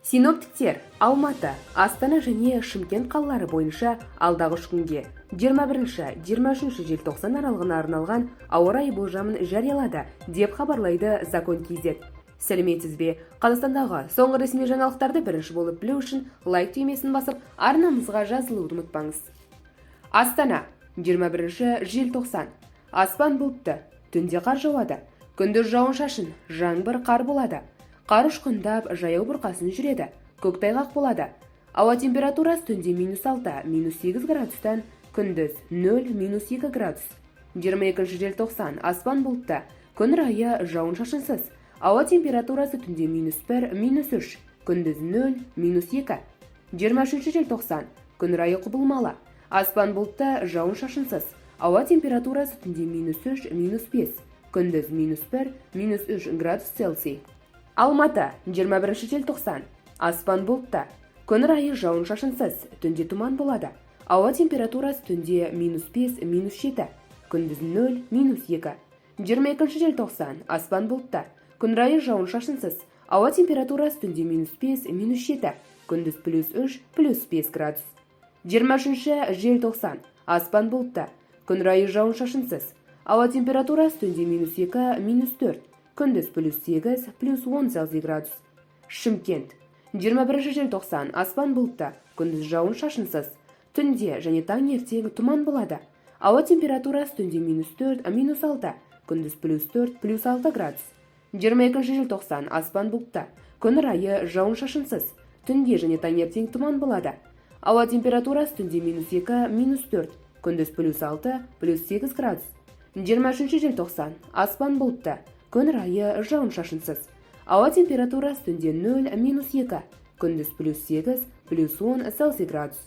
Синоптиктер Алматы, Астана және Шымкент қалалары бойынша алдағы 3 күнге, 21-23 желтоқсан аралығына арналған ауа райы болжамын жариялады, деп хабарлайды Закон KZ. Сәлеметсіз бе! Қазақстандағы соңғы ресми жаңалықтарды бірінші болып білу үшін лайк түймесін басып, арнамызға жазылуды ұмытпаңыз. Астана, 21 желтоқсан. Аспан бұлтты, түнде қар жауады. Күндіз жауын-шашын, жаңбыр, қар болады. Қар ұшқындап, жаяу бұрқасын жүреді. Көктайғақ болады. Ауа температурасы түнде минус 6, минус 8 градустан, күндіз 0, минус 2 градус. 22 желтоқсан. Аспан бұлтты. Күн райы жауын-шашынсыз. Ауа температурасы түнде минус 1, минус 3, күндіз 0, минус 2. 23 желтоқсан. Күн райы құбылмалы. Аспан бұлтты, жауын-шашынсыз. Ауа температурасы түнде минус 3, минус 5, күндіз минус 1, минус 3 градус Цельсий. Алматы, 21 желтоқсан. Аспан бұлтты. Күн райы жауын-шашынсыз, түнде тұман болады. Ауа температурасы түнде минус 5, минус 7, күндіз 0, минус 2. 22 желтоқсан. Аспан бұлтты. Күн райы жауын-шашынсыз. Ауа температурасы түнде минус 5, минус 7, күндіз плюс 3, плюс 5 градус. 23 желтоқсан. Аспан бұлтты. Күн райы жауын-шашынсыз. Ауа температурасы түнде минус 2, минус 4, күндіз плюс 8, плюс 10 Цельсий градус. Шымкент, 21 желтоқсан. Аспан бұлтты, күндіз жауын-шашынсыз. Түнде және таңертең тұман болады. Ауа температурасы түнде минус 4, минус 6, күндіз плюс 4, плюс 6 градус. 22 желтоқсан. Аспан бұлтты. Күн райы жауын-шашынсыз. Түнде және таңертең тұман болады. Ауа температурасы түнде минус 2, минус 4, күндіз плюс 6, плюс 8 градус. 23 желтоқсан. Аспан бұлтты. Күн райы жауын-шашынсыз. Ауа температурасы түнде 0, минус 2, күндіз плюс 8, плюс 10 Цельсий градус.